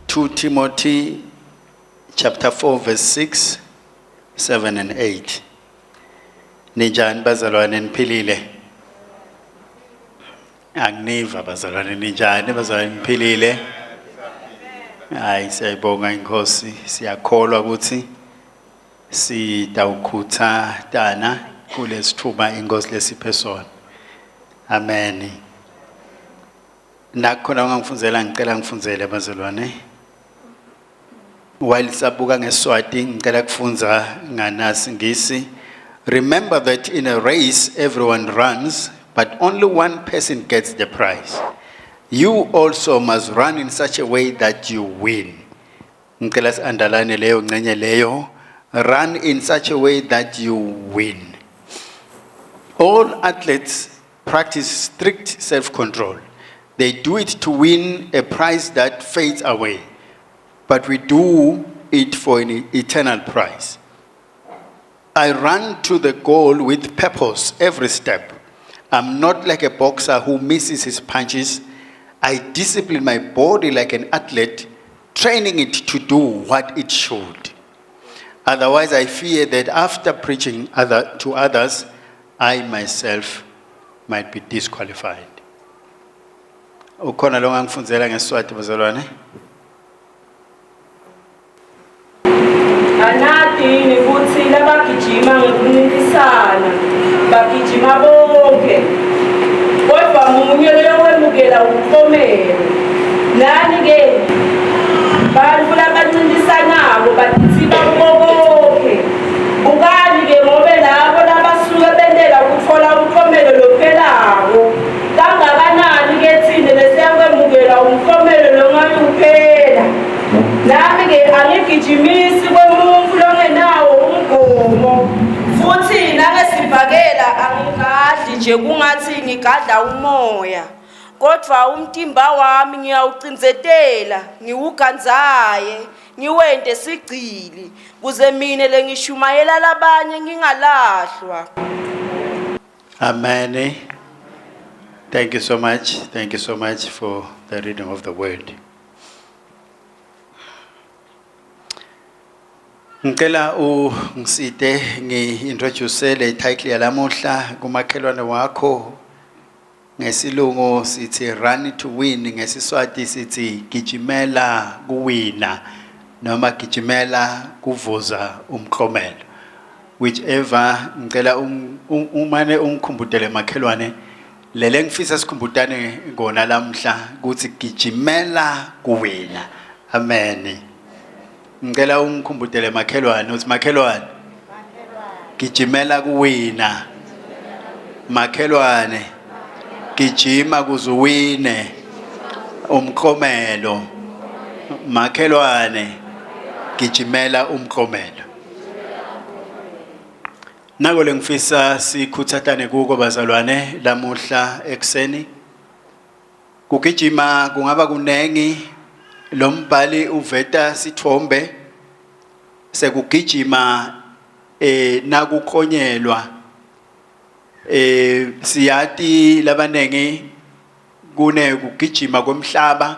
2 Timothy chapter 4 verse 6, 7 and 8. Ninjani bazalwane niphilile? Anginiva bazalwane ninjani bazalwane niphilile? Hayi siyayibonga inkosi siyakholwa ukuthi sitawukhuthatana kulesithuba inkosi lesiphe sona. Amen. Nakhona ungangifundzela ngicela ngifundzele bazalwane. While sabuka ngeSwati ngicela kufundza nganasingisi. Remember that in a race everyone runs but only one person gets the prize. You also must run in such a way that you win. Ngicela si-underline leyo ngcenye leyo. Run in such a way that you win. All athletes practice strict self-control. They do it to win a prize that fades away, but we do it for an eternal prize. I run to the goal with purpose every step. I'm not like a boxer who misses his punches. I discipline my body like an athlete, training it to do what it should. Otherwise, I fear that after preaching other, to others, I myself might be disqualified. Ukhona lo ngangifundzela ngeSiswati bazalwane? Anati yini kutsi labagijima ngekuncintisana bagijima bonkhe, kodvwa munye loyowemukela umklomelo? Nani-ke bantfu labancintisanako batitsiba kuko konkhe. Bukani-ke ngobe labo labasuke bentela kutfola umklomelo lophelako, kangakanani-ke tsine lesiyakwemukela umklomelo longayuphela? Nami-ke angigijimisi kwemuntfu longenawo umgomo, futsi nangesibhakela angigadli nje kungatsi ngigadla umoya, kodvwa umtimba wami ngiyawucindzetela, ngiwugandzaye, ngiwente sigcili, kuze mine lengishumayela labanye ngingalahlwa. Amen. Thank you so much. Thank you so much for the reading of the word. Ngicela ungisite ngi-introduce le title yalamuhla kumakhelwane wakho ngesilungu sithi run to win ngesiswati sithi gijimela kuwina noma gijimela kuvuza umklomelo whichever ngicela um, um, umane ungikhumbutele makhelwane Lele ngifisa sikhumbutane kona lamhla ukuthi gijimela kuwina. Amen. Ngicela ungikhumbutele makhelwane uthi makhelwane. Gijimela kuwina. Makhelwane. Gijima kuze uwine umklomelo. Makhelwane. Gijimela umklomelo. Nako lengifisa sikhuthatane kuko bazalwane lamuhla ekuseni. Kugijima kungaba kunengi lo mbhali uveta sithombe sekugijima eh nakukhonyelwa eh siyati labanengi kune kugijima kwemhlaba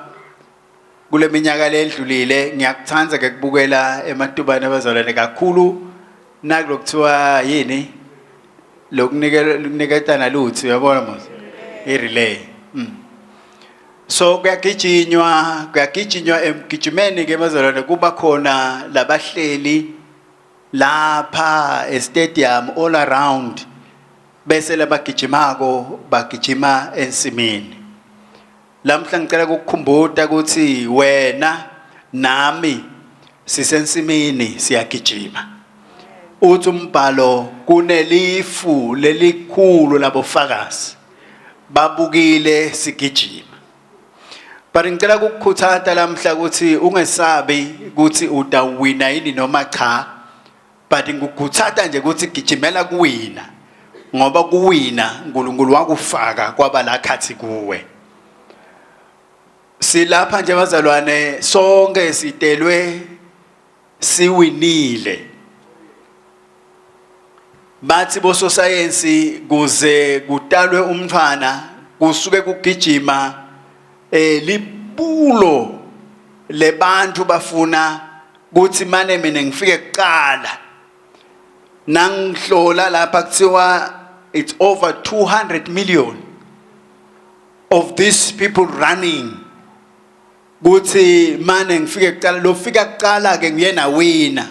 Kuleminyaka ledlulile ngiyakuthanda ke kubukela ematubane abazalwane kakhulu nakulokuthiwa yini lokuniketana lutho uyabona mos i-relay mm. So kuyagijinywa kuyagijinywa emgijimeni ke bazalwane kuba khona labahleli lapha e-stadium all around bese labagijimako bagijima ensimini Lamhla ngicela ukukukhumbuta ukuthi wena nami sisensimini siyagijima. Uthi umbhalo kunelifu lelikhulu labofakazi babukile sigijima. But ngicela ukukukhuthaza lamhla ukuthi ungesabi ukuthi utawina yini noma cha. But ngikukhuthaza nje ukuthi gijimela kuwina ngoba kuwina uNkulunkulu wakufaka kwaba la khathi kuwe. Silapha nje bazalwane sonke sitelwe siwinile. Bathi bososayensi kuze kutalwe umntwana kusuke kugijima eh libulo Lebantu bafuna kuthi mane mina ngifike kuqala. Nangihlola lapha kuthiwa it's over 200 million of these people running. Kuthi mane ngifike kuqala, lo fika kuqala ke nguyena wina.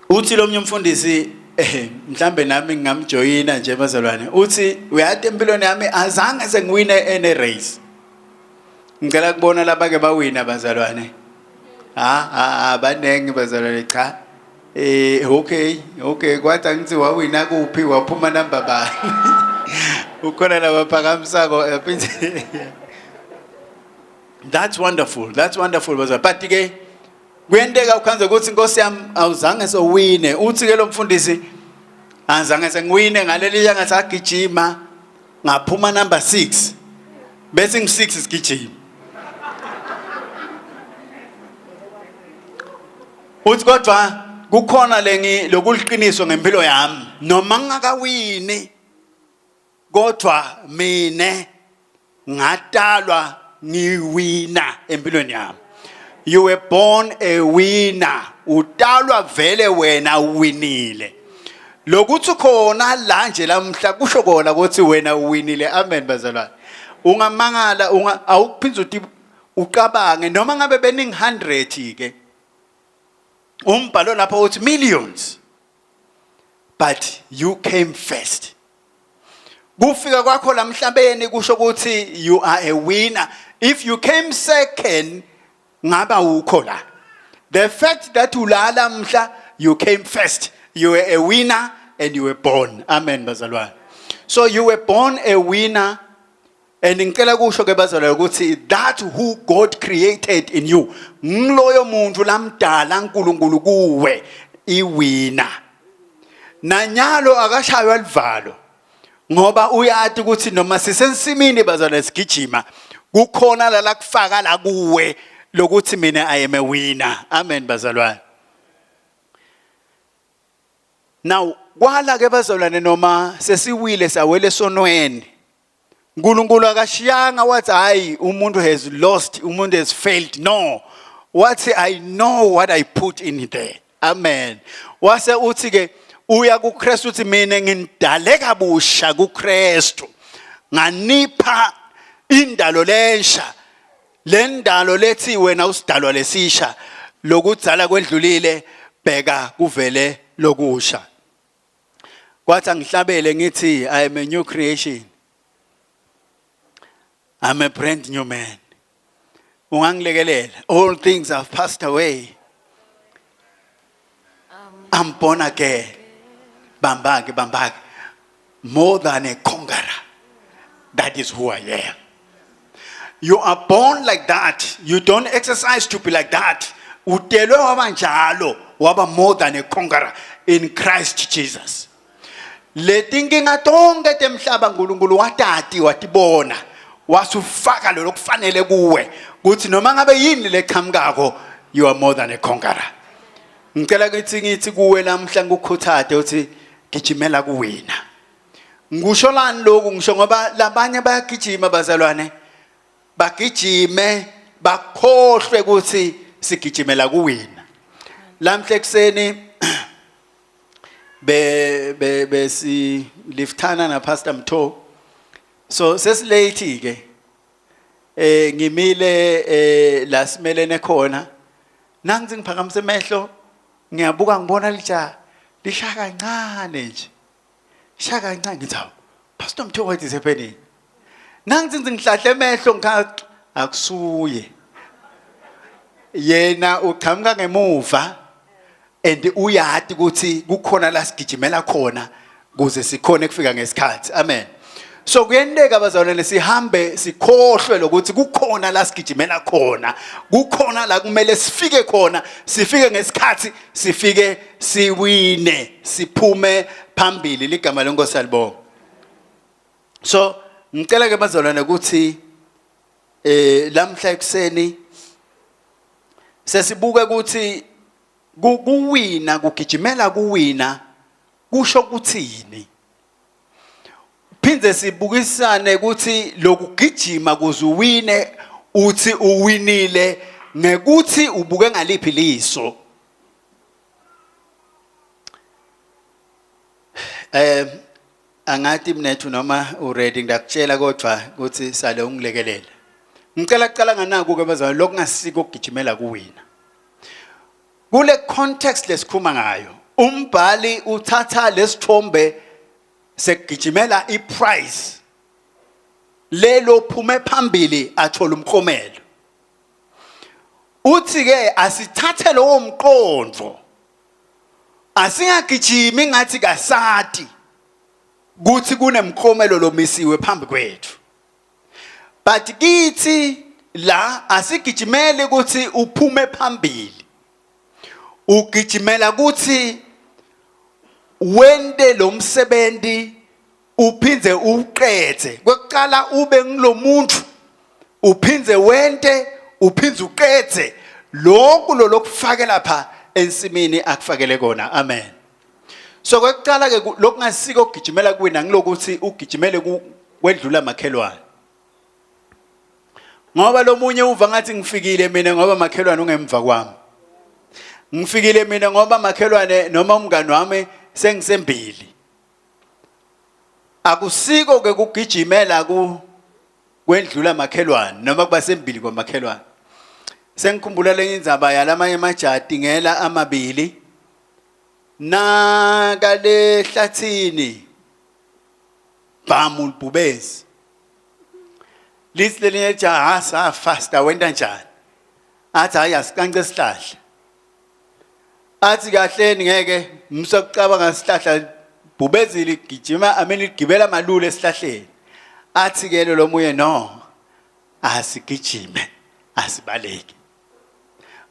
Uthi lo mnye umfundisi, mhlambe nami ngingamjoyina nje bazalwane. Uthi uyati empilweni yami azange sengiwine ene race. Ngicela kubona labake bawina bazalwane. Ha ha, banengi bazalwane, cha. Okay, kwathi angithi wawina kuphi, waphuma number bani? Ukhona labaphakamisako yaphinde. That's wonderful. That's wonderful bazalwane. But ke kuyenteka ukhanze ukuthi Nkosi yami awuzange sowine. Uthi ke lo mfundisi azange sengiwine ngaleli langa sagijima ngaphuma number 6. Bese ngi6 sigijima. Uthi kodwa kukhona lengi lokuliqiniso ngempilo yami noma ngingakawini, kodwa mine ngatalwa ngiwina empilweni yami. You were born a winner. Utalwa vele wena uwinile. Lokuthi khona la nje lamhla kusho kona ukuthi wena uwinile. Amen bazalwane. Ungamangala, unga awuphinde uthi ucabange noma ngabe beningi 100 ke. Umbhalo lapho uthi millions. But you came first. Kufika kwakho lamhlabeni kusho ukuthi you are a winner. If you came second, ngaba ukho la. The fact that ulala mhla, you came first. You were a winner and you were born. Amen bazalwane. So you were born a winner. And ngicela kusho ke bazalwane ukuthi that who God created in you, ngiloyo muntu lamdala uNkulunkulu kuwe, iwina. Nanyalo akashaywa livalo ngoba uyati ukuthi noma sisensimini bazalwane sigijima, kukhona la kufaka la kuwe lokuthi mina I am a winner. Amen bazalwane. Now kwala ke bazalwane, noma sesiwile sawele esonweni, uNkulunkulu akashiyanga wathi hayi, umuntu has lost, umuntu has failed. No, wathi I know what I put in there. Amen. Wase uthi ke uya kuKristu, uthi mina ngindale kabusha kuKristu, nganipha indalo lensha, lendalo lethi wena usidalwa lesisha, lokudzala kwendlulile, bheka kuvele lokusha. Kwathi angihlabele ngithi I am a new creation, I'm a brand new man. Ungangilekelela, all things have passed away, I'm born again. Bambake, bambake, more than a conqueror, that is who I am. You are born like that. You don't exercise to be like that. Utelwe waba njalo, waba more than a conqueror in Christ Jesus. Letinkinga tonke temhlaba uNkulunkulu watati, watibona, wasufaka lo lokufanele kuwe kuthi noma ngabe yini leqhamukako, you are more than a conqueror. Ngicela ukuthi ngithi kuwe lamhla, ngikukhuthathe uthi gijimela kuwina. Ngisho lani lokhu? Ngisho ngoba labanye bayagijima bazalwane, bagijime bakhohlwe ukuthi sigijimela kuwina. Lamhla ekuseni be be besi liftana na Pastor Mtho, so sesilate ke, ngimile la simelene khona, nangithi ngiphakamise emehlo ngiyabuka, ngibona litsha lisha kancane nje, sha kancane. Ngithi hawu, Pastor Mtho, what is happening? Nangithi ngihlahle emehlo, ngikha akusuye yena, uqhamuka ngemuva and uyati ukuthi kukhona la sigijimela khona kuze sikhone kufika ngesikhathi. Amen. So kuyenteka bazalwane sihambe sikhohlwe lokuthi kukhona la sigijimela khona, kukhona la kumele sifike khona, sifike ngesikhathi, sifike siwine, siphume phambili. Ligama lenkosi alibonga. So ngicela ke bazalwane ukuthi lamhla ekuseni sesibuke ukuthi kuwina, kugijimela kuwina kusho kuthini, phindze sibukisane ukuthi lokugijima kuze uwine. Uthi uwinile ngekuthi ubuke ngaliphi liso. Eh angathi mnethu noma uready ngidakutshela kodwa ukuthi sale ungilekelela. Ngicela kuqala nganaku ke bazalwane lokungasiko ukugijimela kuwina. Kule context lesikhuluma ngayo umbhali uthatha lesithombe sekugijimela iprize lelo phume phambili athola umklomelo. Uthi ke asithathe lowo mqondo asingagijimi ngathi kasati kuthi kunemklomelo lomisiwe phambi kwethu but kithi la asigijimele ukuthi uphume phambili ugijimela ukuthi wente lo msebenzi uphindze uwuqedze kwekuqala ube ngilomuntu uphindze wente uphindze uqedze lokhu lo lokufake lapha ensimini akufakele kona amen so kwekuqala ke lokungasiko ukugijimela kuwina ngilokuthi ugijimele kwedlula makhelwane ngoba lomunye uva ngathi ngifikile mina ngoba makhelwane ungemva kwami ngifikile mina ngoba makhelwane noma umngani wami sengisembili akusiko ke kugijimela ku kwendlula makhelwane noma kuba sembili kwamakhelwane sengikhumbula lenye indzaba yalamanye amajaha tingela amabili nakale hlathini bhamu libhubesi lithi lelinye jaha safasta wenta njani athi hayi asikance isihlahla athi kahleni ngeke musa kucabanga isihlahla bhubezi ligijima amene ligibela malula esihlahleni athi ke lo muye no asigijime asibaleke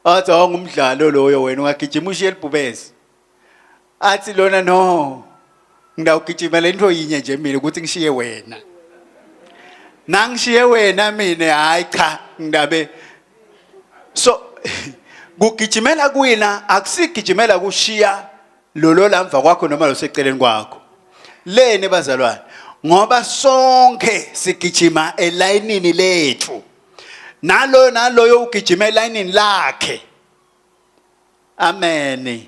athi awungumdlalo loyo wena ungagijima ushiye libhubezi athi lona no ngidawugijimela into yinye nje mina ukuthi ngishiye wena nangishiye wena mina hayi cha ngidabe so kugijimela kuwina akusigijimela kushiya lolo lamva kwakho noma loseceleni kwakho leni bazalwane ngoba sonke sigijima elayinini lethu naloyo naloyo ugijima elayinini lakhe amen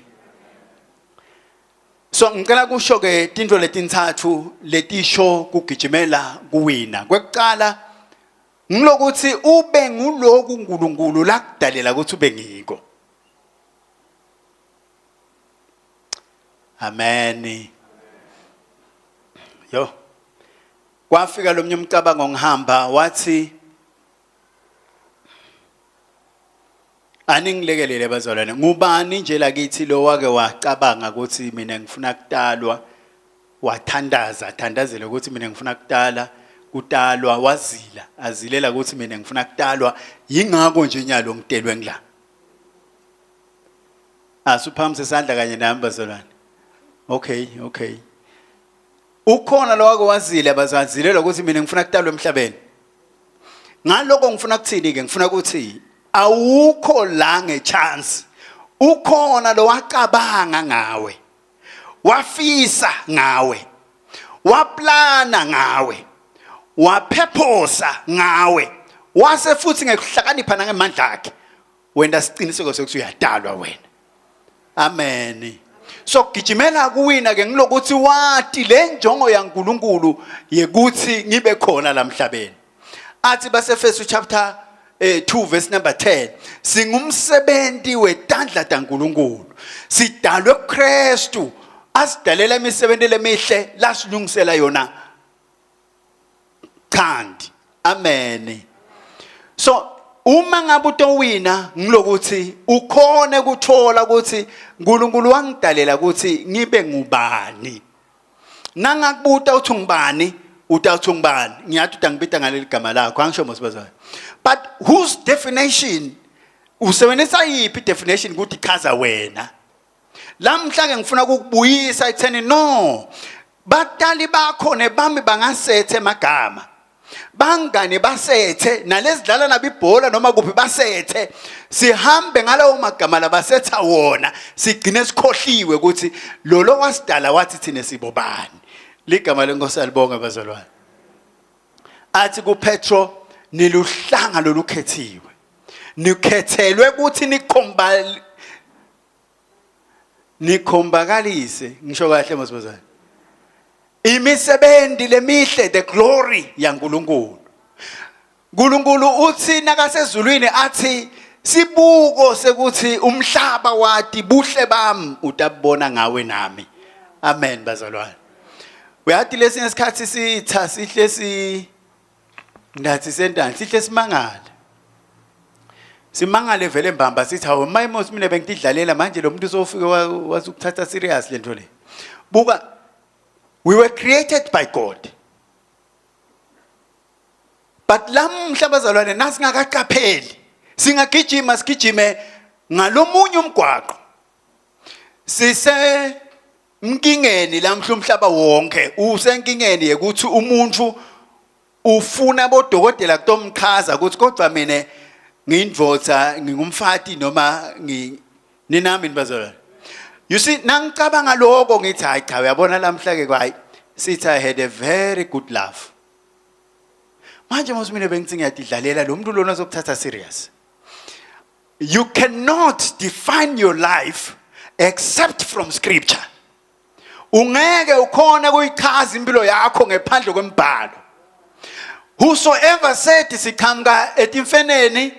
so ngicela kusho ke tintfo letintsatfu letisho kugijimela kuwina kwekucala ngilokuthi ube nguloku uNkulunkulu lakudalela ukuthi ube ngiko amen yo kwafika lomnye umcabango ngihamba wathi Aningilekelele bazalwane. Ngubani nje lakithi lo wake wacabanga ukuthi mina ngifuna kutalwa wathandaza athandazele ukuthi mina ngifuna kutala kutalwa wazila azilela ukuthi mina ngifuna kutalwa yingakho nje nyalo ngitelwe ngila asuphakamisa isandla kanye nami bazalwane okay okay ukhona lo wake wazila bazazilela ukuthi mina ngifuna kutalwa emhlabeni ngaloko ngifuna kuthini ke ngifuna ukuthi awukho la ngechance ukhona lo wacabanga ngawe wafisa ngawe waplana ngawe waphephosa ngawe wase futhi ngekuhlakanipha nangemandla akhe wena siqiniseko sokuthi uyadalwa wena amen so gijimela kuwina ke ngilokuthi wati le njongo yaNkuluNkulu yekuthi ngibe khona la mhlabeni athi basefesu chapter eh, 2 verse number 10 singumsebenzi wetandla taNkuluNkulu sidalwe kuKristu asidalela imisebenzi lemihle lasilungisela yona thandi amen so uma ngabe utowina ngilokuthi ukhone ukuthola ukuthi uNkulunkulu wangidalela ukuthi ngibe ngubani nangakubuta uthi ngubani utawuthi ngubani ngiyathi utangibita ngaleli gama lakho angisho mos bazalwane but whose definition usebenzisa yiphi definition ukuthi chaza wena lamhla ke ngifuna ukukubuyisa ekutheni no batali bakho nebami bangasethe emagama bangane basethe nalezidlala nabo ibhola noma kuphi basethe sihambe ngalawo magama labasetha wona sigcine sikhohliwe ukuthi lolo wasidala wathi thina sibobani ligama lenkosi alibonge bazalwane athi kuPetro Niluhlanga lolukhethiwe. Nikhethelwe ukuthi nikhomba nikhombakalise ngisho kahle masibazane. Imisebenzi lemihle the glory yaNkuluNkulu. uNkulunkulu uthi nakasezulwini athi sibuko sekuthi umhlaba wati buhle bami utabona ngawe nami. Amen bazalwane. Uyathi lesinye isikhathi sitha sihle si ngathi sentani sihle simangale. Simangale vele mbamba sithi hawu mayimos mina bengidlalela manje lo muntu usofike wasukuthatha serious lento le. Buka we were created by God. But lamhla bazalwane nasingakaqapheli singagijima sigijime ngalomunye umgwaqo. Sise mkingeni lamhla umhlaba wonke usenkingeni yekuthi umuntu ufuna bodokotela kutomchaza ukuthi kodwa mina ngiyindvodza ngingumfati noma ninami nibazalwane. You see nangicabanga lokho ngithi hayi cha uyabona lamhla ke kwayi sithi I had a very good love. Manje mos mina bengithi ngiyadidlalela lo muntu lona ozokuthatha serious. You cannot define your life except from scripture. Ungeke ukhona kuyichaza impilo yakho ngephandle kwembhalo. Whosoever said siqhamuka etimfeneni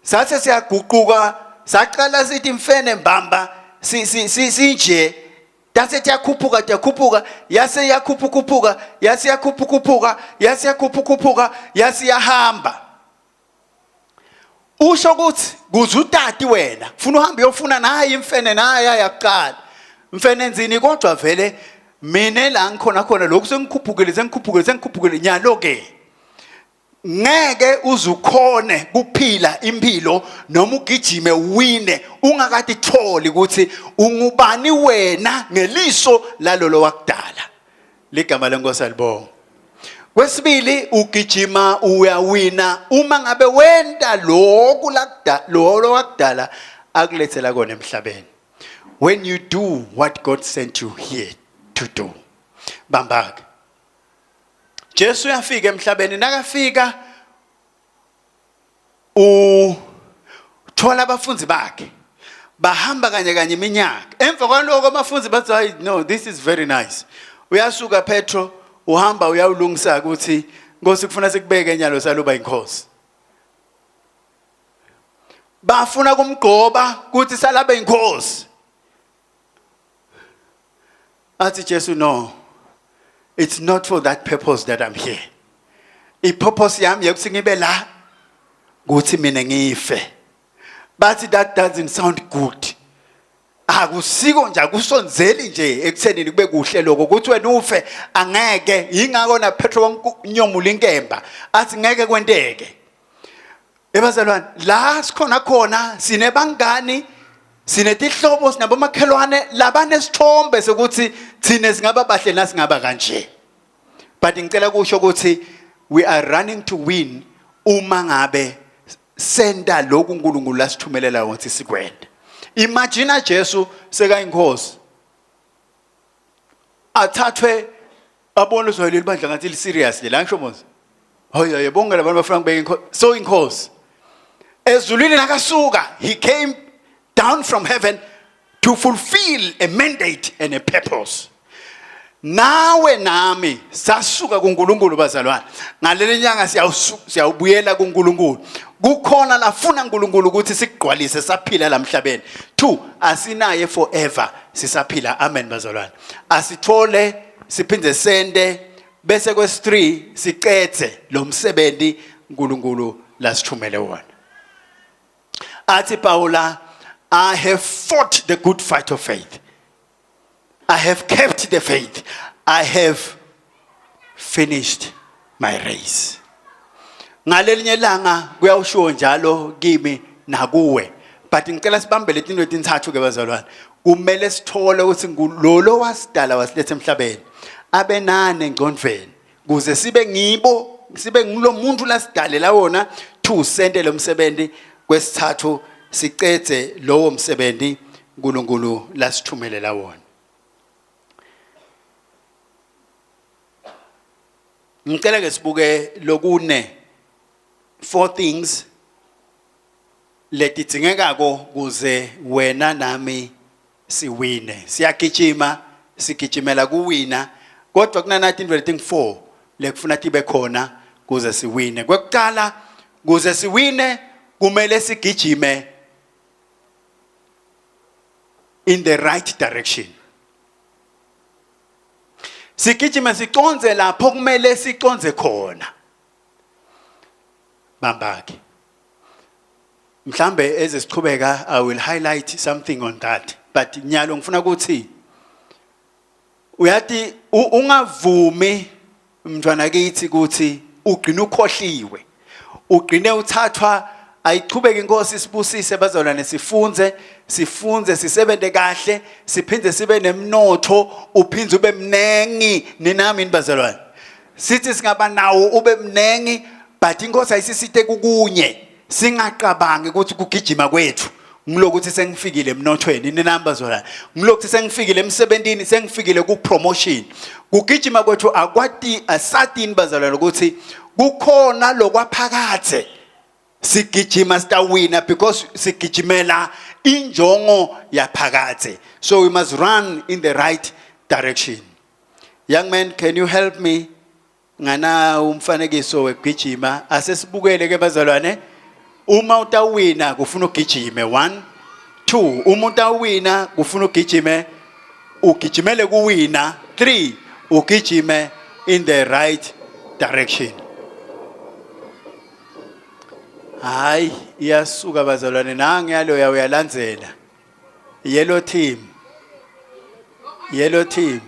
sathe siyaguquka saqala sithi imfene mbamba si si sinje tase tiyakhuphuka tiyakhuphuka yase yakhuphukhuphuka yase yakhuphukhuphuka yase yakhuphukhuphuka yase yahamba. Usho ukuthi kuze utati wena ufuna uhambe uyofuna naye imfene naye ayakuqala mfene enzini kodwa vele mina la ngikhona khona lokhu sengikhuphukile sengikhuphukile sengikhuphukile nyalo ke ngeke uzukhone kuphila impilo noma ugijime wine ungakade itholi ukuthi ungubani wena ngeliso lalolo wakudala. Ligama lenkosi alibonga. Kwesibili ugijima uyawina uma ngabe wenta lokhu lakudala lo wakudala akulethela kona emhlabeni. When you do what God sent you here to do. Bambake. Jesu uyafika emhlabeni nakafika uthola abafundi bakhe bahamba kanye kanye iminyaka. Emva kwaloko abafundi bathi hayi no this is very nice. Uyasuka Petro uhamba uyawulungisa ukuthi Nkosi kufuna sikubeke enyalo saluba inkosi. Bafuna kumgqoba ukuthi salabe inkosi. Athi Jesu no. It's not for that purpose that I'm here. I-purpose yami yokuthi ngibe la ukuthi mina ngife. Bathi that doesn't sound good. Akusiko nje akusonzeli nje ekuthenini kube kuhle lokho ukuthi wena ufe angeke yingakho na Petro wanyomula inkemba athi ngeke kwenteke. Ebazalwane la sikhona khona sinebangani sinetihlobo sinabomakhelwane labanesithombe sokuthi thina singaba bahle nasingaba kanje. But ngicela kusho ukuthi we are running to win uma ngabe senta lokhu uNkulunkulu lasithumelela ukuthi sikwente. Imagine Jesu sekayinkosi athathwe abone uzwa leli bandla ngathi li serious le la ngisho mos. Hayi hayi bonke labantu bafuna kubeka inkosi so inkosi. Ezulwini nakasuka he came down from heaven to fulfill a mandate and a purpose. Nawe nami sasuka kuNkulunkulu bazalwane. Ngaleli nyanga siyawubuyela kuNkulunkulu. Kukhona lafuna uNkulunkulu ukuthi sikugqwalise saphila lamhlabeni. 2 asinaye forever sisaphila. Amen bazalwane. Asithole siphinde sende bese kwesi3 sicethe lo msebenzi uNkulunkulu lasithumele wona. Athi Paula, I have fought the good fight of faith. I have kept the faith. I have finished my race. Ngalelinye ilanga kuyawushiwo njalo kimi nakuwe. But ngicela sibambe letinto letintathu ke bazalwane. Kumele sithole ukuthi ngulolo wasidala wasiletha emhlabeni. Abe nane engcondvweni kuze sibe ngibo sibe ngilomuntu lasidalela wona 2 sente lo msebenzi kwesithathu sicedze lowo msebenzi uNkulunkulu lasithumelela wona. Ngicela ke sibuke lokune. Four things letidzingekako kuze wena nami siwine. Siyagijima, sigijimela kuwina, kodwa kunanathi into letingu-4 lekufuna tibe khona kuze siwine. Kwekuqala, kuze siwine kumele sigijime in the right direction. Sigijime siconze lapho kumele siconze khona. Bambake. Mhlambe ezesichubeka I will highlight something on that. But nyalo ngifuna ukuthi uyati ungavumi mntwana kithi ukuthi ugcine ukhohliwe. Ugcine uthathwa ayichubeke inkosi isibusise bazalwane sifunze sifunze sisebenze kahle siphinde sibe nemnotho uphinde ube mnengi ninami bazalwane sithi singaba nawo ube mnengi but inkosi ayisisite kukunye singaqabangi ukuthi kugijima kwethu ngilokuthi sengifikile emnothweni ninamba zona ngilokuthi sengifikile emsebentini sengifikile ku promotion kugijima kwethu akwati asatini bazalwane ukuthi kukhona lokwaphakathe sigijima sitawina because sigijimela injongo yaphakathe so we must run in the right direction. Young man, can you help me ngana umfanekiso wekugijima? Asesibukele ke bazalwane, uma utawina kufuna ugijime 1 2, uma utawina kufuna ugijime, ugijimele kuwina 3, ugijime in the right direction. Hayi, iyasuka bazalwane, nangi yaloya uyalandzela. Yellow team, yellow team.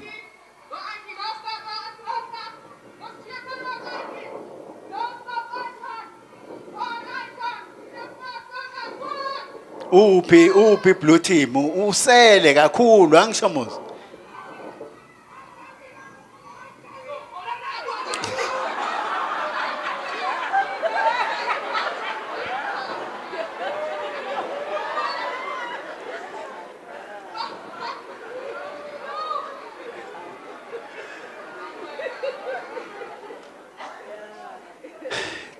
Uphi, uphi blue team? Usele kakhulu, angisho muzi.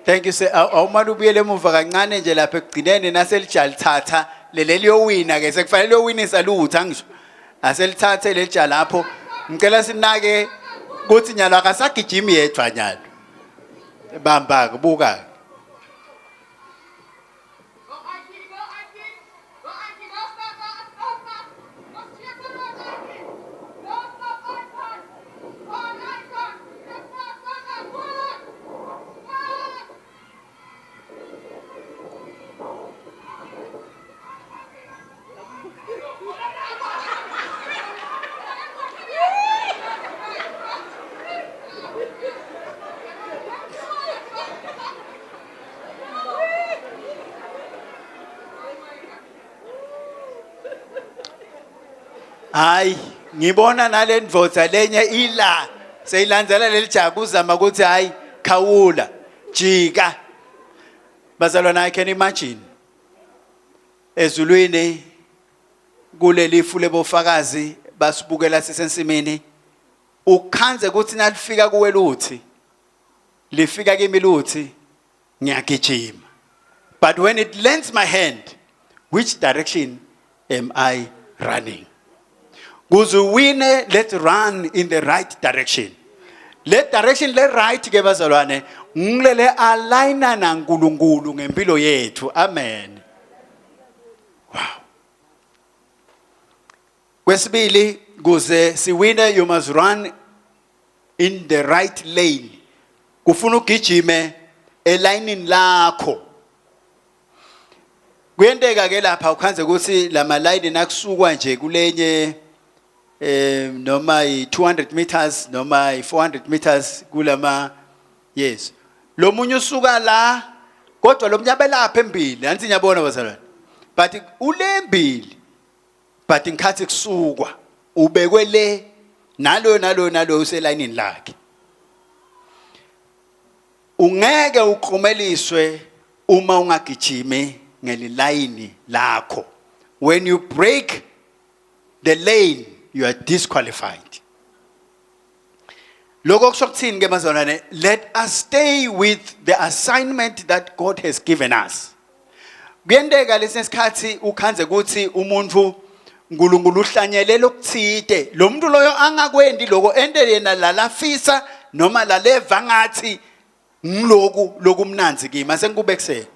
Thank you sir. Awumane ubuyele emuva kancane nje lapha ekugcineni naselijalithatha leli liyowina ke sekufanele liyowinisa lutho angisho. Aselithathe lelitsha lapho. Ngicela sinake kuthi nyalo akasagijimi yedwa nyalo. Bamba kubuka. Hayi, ngibona nalendvodza lenye ila seyilandzela leli jaha kuzama ukuthi hayi khawula jika. Bazalwane, I can imagine ezulwini kulelifu lebofakazi basibukela sisensimini, ukhanze ukuthi nalifika kuwe luthi lifika kimi luthi ngiyagijima, but when it lands my hand, which direction am I running? Kuze uwine, let's run in the right direction. Le direction le right ke bazalwane ngilele aligna naNkulunkulu ngempilo yethu. Amen. Wow. Kwesibili, kuze siwine you must run in the right lane. Kufuna ugijime elayinini lakho. Kuyenteka ke lapha ukhanze ukuthi lama line nakusukwa nje kulenye noma i200 meters noma i400 meters kulama, yes, lo munye usuka la kodwa lo munye abelapha embili, angithi ngiyabona bazalwane, but ulembili, but ngikhathi kusukwa ubekwe le nalo nalo nalo uselayinini lakhe. Ungeke uklomeliswe uma ungagijimi ngelilayini lakho. When you break the lane, you are disqualified. Lokho kusho kuthini ke bazalwane? Let us stay with the assignment that God has given us. Kuyenteka lesinye isikhathi ukhandze ukuthi umuntu uNkulunkulu uhlanyele lokuthide, lo muntu loyo angakwendi lokho ente yena lalafisa noma laleva ngathi ngiloku lokumnanzi kimi. Asengikubekisele.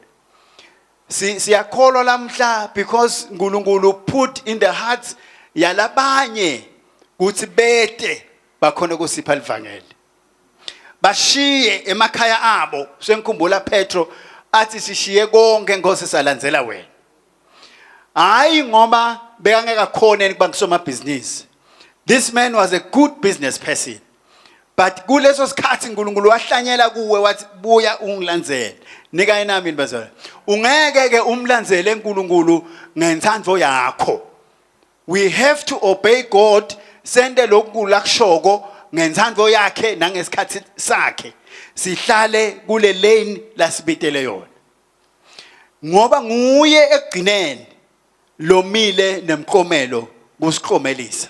Si siyakholwa lamhla because uNkulunkulu put in the hearts yalabanye ukuthi bete bakhona kusipha livangeli. Bashiye emakhaya abo. Sengikhumbula Petro athi sishiye konke Nkosi salandzela wena. Hayi ngoba bekangeke akhone kuba ngusomabhizinisi. This man was a good business person. But kuleso sikhathi uNkulunkulu wahlanyela kuwe wathi buya ungilandzele. Nika yena mina bazalwane. Ungeke ke umlandzele uNkulunkulu ngentsandvo yakho. We have to obey God sente lokhu lakushoko ngentsandvo yakhe nangesikhathi sakhe. Sihlale kule lane lasibitele yona. Ngoba nguye ekugcineni lomile nemklomelo kusiklomelisa.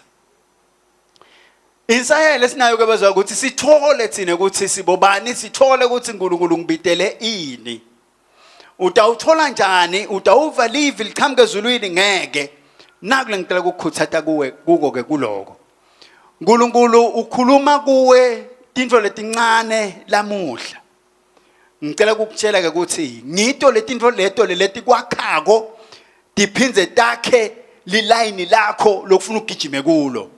Insayelo esinayo ke bazwa ukuthi sithole thina ukuthi sibobani, sithole ukuthi uNkulunkulu ngibitele ini. Utawuthola njani? Utawuva livi liqhamuka ezulwini? Ngeke. Naku lengicela ukukhuthata kuwe kuko ke kuloko. uNkulunkulu ukhuluma kuwe tintfo letincane lamuhla. Ngicela ukukutshela ke ukuthi ngito letintfo leto leti kwakhako tiphindze takhe lilayini lakho lokufuna ugijime kulo.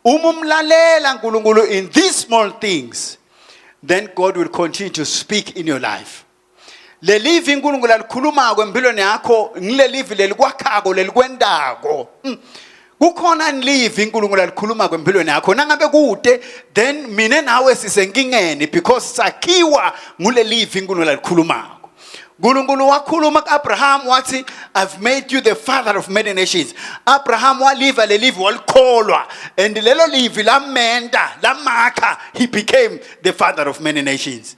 Uma umlalela uNkulunkulu in these small things, then God will continue to speak in your life. Lelivi uNkulunkulu alikhulumako empilweni yakho ngilelivi lelikwakhako lelikwentako. Kukhona livi uNkulunkulu alikhulumako empilweni yakho nangabe kude, then mina nawe sisenkingeni because sakhiwa ngulelivi uNkulunkulu alikhulumako. uNkulunkulu wakhuluma kuAbraham wathi, "I've made you the father of many nations." Abraham waliva lelivi, walikholwa, and lelo livi lamenta lamakha, he became the father of many nations.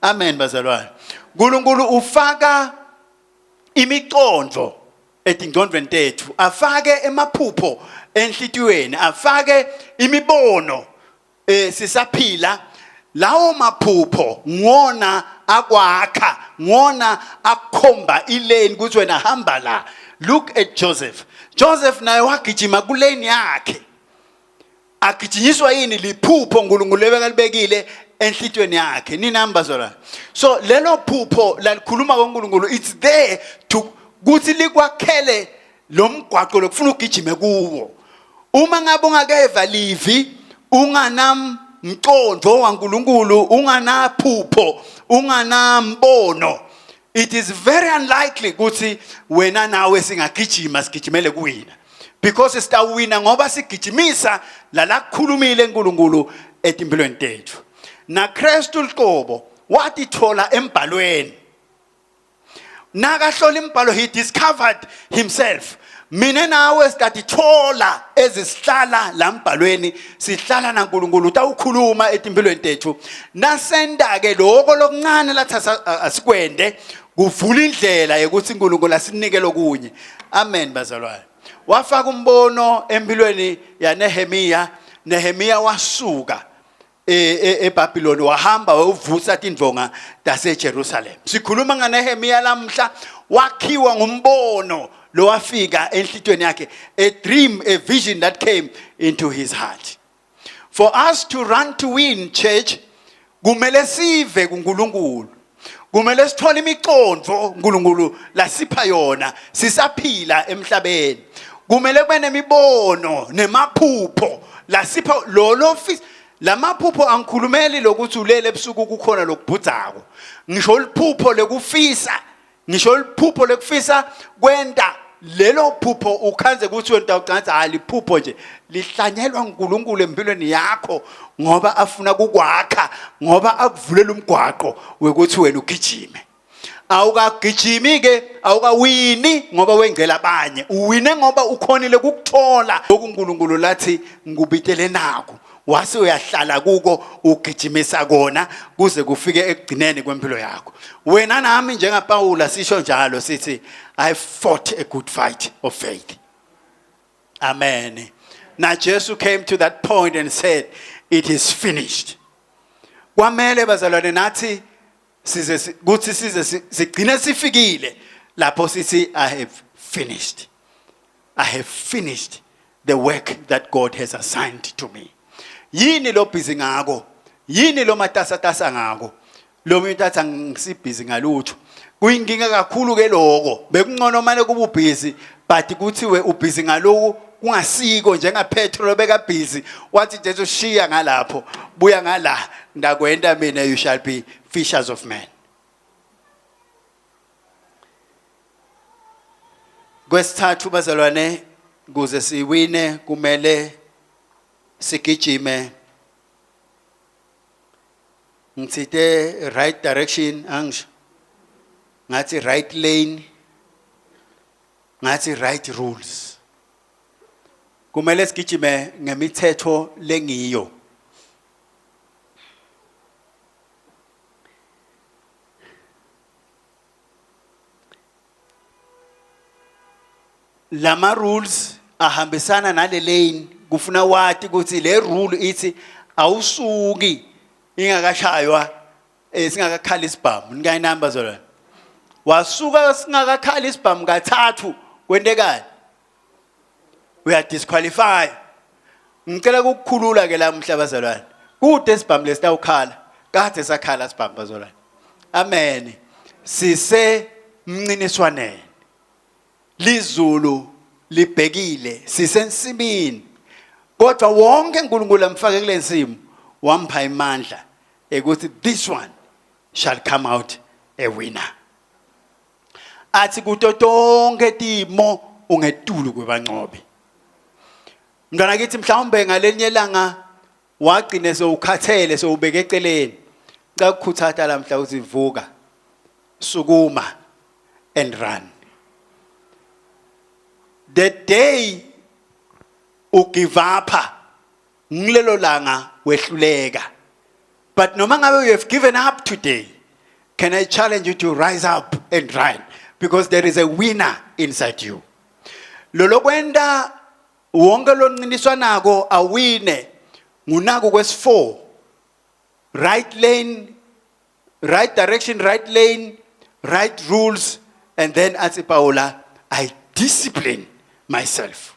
Amen bazalwane. uNkulunkulu ufaka imicondo etingcondvweni tethu, afake emaphupho enhlitiyweni, afake imibono sisaphila. Lawo maphupho ngwona akwakha, ngwona akukhomba ilane ukuthi wena hamba la. Look at Joseph. Joseph naye wagijima kulane yakhe. Agijinyiswa yini? Liphupho uNkulunkulu ebekalibekile enhlitiyweni yakhe. Ninami bazalwane? So lelo phupho lalikhuluma koNkulunkulu, it's there to kuthi likwakhele lo mgwaqo lokufuna ugijime kuwo. Uma ngabe ungakeva livi, unganamqondo waNkulunkulu, unganaphupho, unganambono, it is very unlikely ukuthi wena nawe singagijima sigijimele kuwina, because sitawina ngoba sigijimisa lalakukhulumile uNkulunkulu etimpilweni tethu. NaKristu liqobo watithola embhalweni. Nakahlola imbhalo, he discovered himself. Mina nawe sitatithola ezisihlala la mbhalweni, sihlala naNkulunkulu utawukhuluma etimpilweni tethu. Nasenda ke lokho lokuncane lathi asikwende, kuvula indlela yokuthi uNkulunkulu asinike lokunye. Amen bazalwane. Wafaka umbono empilweni yaNehemiya. Nehemiya wasuka eBabylon wahamba wayovusa tindvonga taseJerusalem. Sikhuluma ngaNehemiya lamhla, wakhiwa ngumbono lowafika enhlitweni yakhe, a dream, a vision that came into his heart. For us to run to win, church, kumele sive kuNkulunkulu. Kumele sithole imicondo uNkulunkulu lasipha yona sisaphila emhlabeni. Kumele kube nemibono nemaphupho lasipha lolo fis lamaphupho. Angikhulumeli lokuthi ulele ebusuku kukhona lokubhudzako. Ngisho liphupho lekufisa, ngisho liphupho lekufisa kwenta lelo phupho, ukhanze ukuthi wena utawucanza. Hayi, liphupho nje lihlanyelwa uNkulunkulu empilweni yakho ngoba afuna kukwakha, ngoba akuvulela umgwaqo wekuthi wena ugijime. Awukagijimi ke, awukawini ngoba wengcela abanye, uwine ngoba ukhonile kukuthola okuNkulunkulu lathi ngikubitele nako, wase uyahlala kuko, ugijimisa kona kuze kufike ekugcineni kwempilo yakho. Wena nami njengaPaula sisho njalo sithi, "I fought a good fight of faith." Amen. Now Jesus came to that point and said, "It is finished." Kwamele bazalwane nathi size kuthi size sigcine sifikile lapho sithi I have finished. I have finished the work that God has assigned to me. Yini lo busy ngako? Yini lo matasatasa ngako? Lo muntu athi angisibhizi ngalutho. Kuyinkinga kakhulu ke lokho. Bekungcono manje kuba ubhizi but kuthiwe ubhizi ngaloku kungasiko njengaPetro lobeka busy wathi Jesu shiya ngalapho buya ngala ndakwenda mina you shall be fishers of men. Kwesithathu bazalwane kuze siwine kumele sigijime ngithite right direction angisho ngathi right lane ngathi right rules kumele sigijime ngemithetho lengiyo lama rules ahambisana nale lane kufuna wati ukuthi le rule ithi awusuki ingakashaywa eh singakakhala isibhamu nikayinamba zona wasuka singakakhala isibhamu kathathu kwentekani uya disqualify ngicela ukukukhulula ke la mhla bazalwane kude isibhamu lesitawukhala kade sakhala sibhamu bazalwane amen sise mnciniswaneni lizulu libhekile sisensimini kodwa wonke uNkulunkulu amfake kulensimu wampha imandla ekuthi this one shall come out a winner athi kuto tonke timo ungetulu kwebancobi mntwana kithi mhlawumbe ngalenye ilanga wagcine sewukhathele sewubeke eceleni cela ukukhuthatha lamhla uthi vuka sukuma and run the day ugive up ngilelo langa wehluleka but noma ngabe you have given up today can i challenge you to rise up and run because there is a winner inside you lolokwenta wonke loncintiswanako awine ngunaku kwesi-4 right lane right direction right lane right rules and then athi Paula I discipline myself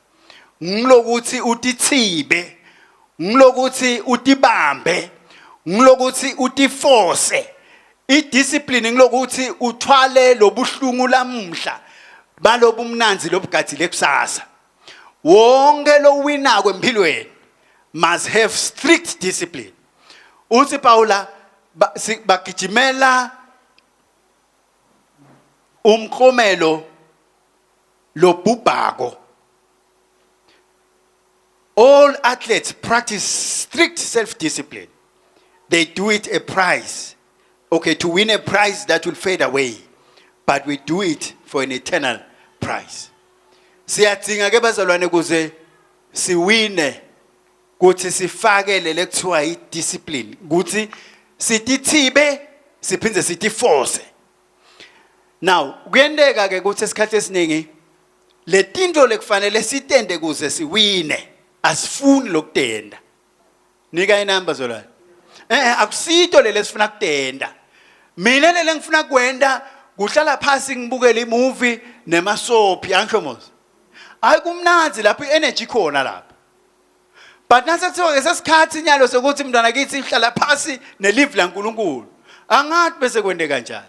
ngilokuthi utithibe ngilokuthi utibambe ngilokuthi utiforce idiscipline ngilokuthi uthwale lobuhlungu lamuhla balobumnanzi lobugadzile kusasa wonke lowinako empilweni must have strict discipline uthi Paula bagijimela umklomelo lobhubhako all athletes practice strict self discipline they do it a price okay to win a prize that will fade away but we do it for an eternal prize siyadzinga ke bazalwane kuze siwine kuthi sifake lele kuthiwa i-discipline kuthi sitithibe siphinde sitiforce now kuyenteka ke ukuthi esikhathi esiningi letinto lekufanele sitende kuze siwine asifuni lokutenda nika inamba zolwana eh akusito lele sifuna kutenda mina lele ngifuna kwenda kuhlala phansi ngibukele imovie nemasophi angisho mos hayi kumnanzi lapho i-energy khona lapho but nase kuthiwa ke sesikhathi nyalo sokuthi mntwana kithi hlala phansi nelive laNkuluNkulu angathi bese kwende kanjani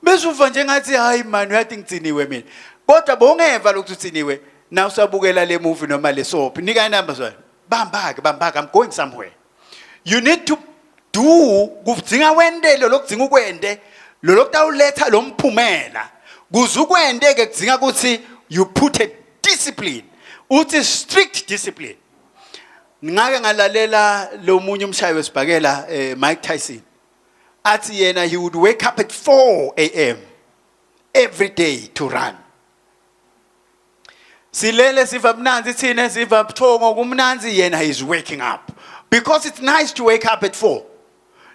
bese uva nje ngathi hayi man uyathi ngigciniwe mina kodwa bongeva lokhu uthiniwe na usabukela le movie noma le soap nika inamba zona bamba ke bamba ke i'm going somewhere you need to do kudzinga wentele lokudzinga ukwente lo lokutawuletha lo mphumela kuze ukwente ke kudzinga ukuthi you put a discipline uthi strict discipline ngake ngalalela lo munye umshayi wesibhakela eh, Mike Tyson athi yena he would wake up at 4 am every day to run silele siva mnanzi thina siva buthongo kumnanzi yena is waking up because it's nice to wake up at 4